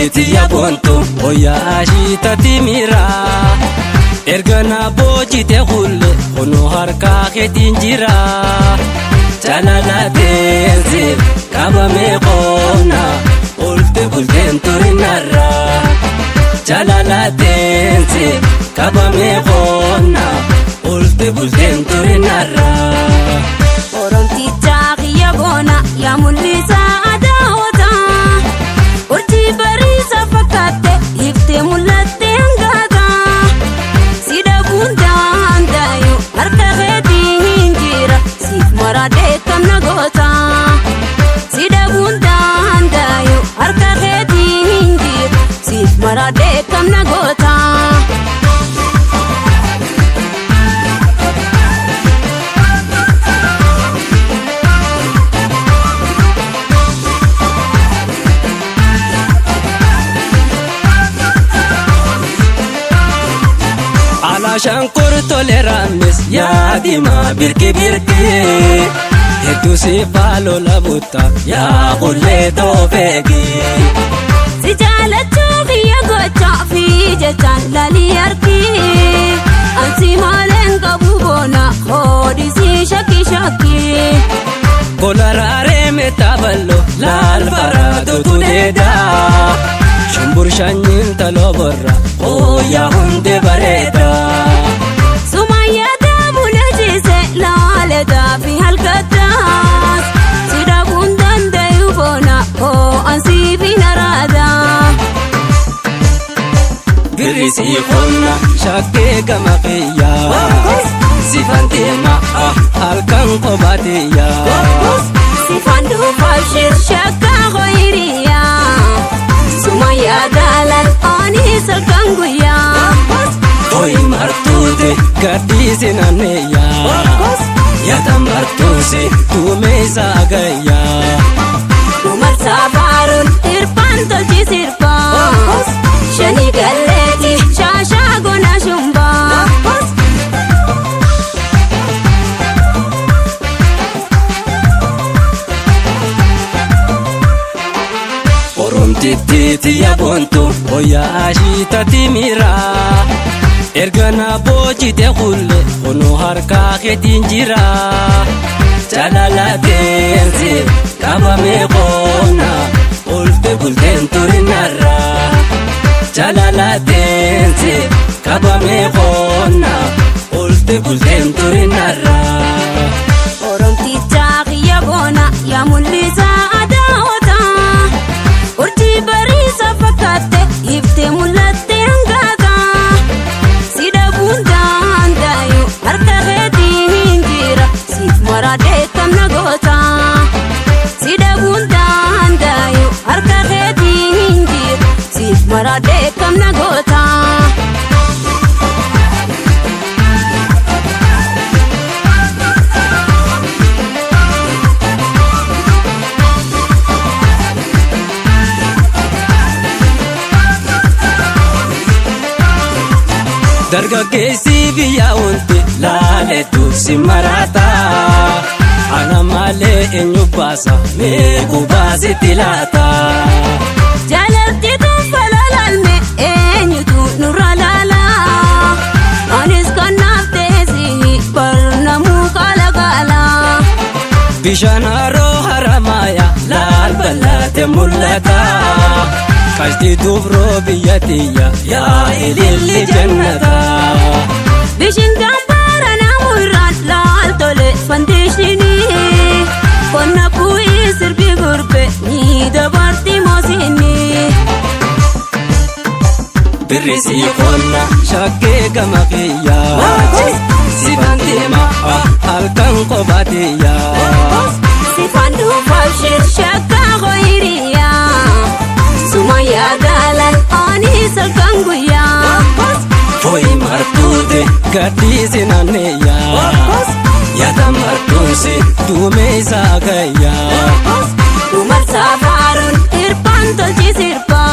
Oromtittii boontu wayyaa shiitatti miira. Erga na boojite kulle kunoo harkaa keetiin jira. Jaalala teensi qabamee qoona olte bulteen turinarra. Jaalala teensi qabamee qoona olte bulteen turinarra. Oromtichaa kiyya boona yaa mul'isaa adaawwata. Urjii bariisa fakkaatte iftee mul'atte hangaata. Si dhabuun daandaayu harka keetiin jira siif maradhee kam na goota. Si dhabuun daandaayu harka keetiin jira siif maradhee kam na goota. Alaashaan kortolee raamis yaadima birki birki. Hedduu si faalola butta yaa qullee toofeegi. Si jaalachuu kiyya gochaa fi jechaan laalii harki. Ansi maaleen qabu boona hoodisii shakki shakki. Kolaraaree meetaa laal faraatu tuleeda. Shumbur shanyiin taloo borra ooyaa hundee bareeda. Sumayyaa bula ciise laaletaa fi halkataas. Si dhabuun danda'u boona hoo ansii fi naraada. Birrisii qonna shakkee gama qiyyaa. Sifan deema halkan qobaatiyyaa. Sifan dhufaaf shirshakka hoyiriyaa. Sumayyaa daalan oonis halkan guyyaa. Hoyi martuute gadhiisi naanneeyyaa. Yaata martuusi duumessa gayyaa. Umarsaa faaruun hirpaan tolchi sirbaa. Shani galleeti shaashaa gona shumbaa. Oromtittii tiyya boontu wayyaa shiitatti miira. Erga na boojite kulle kunoo harkaa keetiin jira. Jaalala teensi qabamee qoona olte bulteen turinarra. Jaalala teensi qabamee qoona olte bulteen turinarra. Oromtichaa kiyya boona yaa mul'isaa adaawwata. Urjii bariisa fakkaatte iftee mul'atte hangaata. Si dhabuun daandaayu harka keetiin jira siif maradhee kam na goota. Si dhabuun daandaayu harka keetiin jira siif maradhee kam na goota. Dargaggeessi biyya wanti laaletu si marata. Ana malee eenyu baasa meeku baasitti laata. Jaalalti tuunfala laalme eenyutu nurra laala. Anis kan naaf teessi barnamuu qaala qaala. Bishaan haroo haramaaya laal bal'aate mul'ata. Qaltii dubroo biyya tiyya yaa ililli jannata. Bishin gambaara namu irraan laal tole fandeeshinii. Qonna bu'ii sirbi gurbe ni dabarti moosinii. Birrisii qonna shakkee gama qiyyaa. Sifan deema halkan qobaatiyyaa. Sifan dhufaaf shirshakka hoyiriyaa. Sumayyaa daalan oonis halkan guyyaa. Foyi martuute gadhiisi naanneeyyaa. Yaata martuusi duumessa gayyaa. Umarsaa faaruun hirpaan tolchi sirbaa.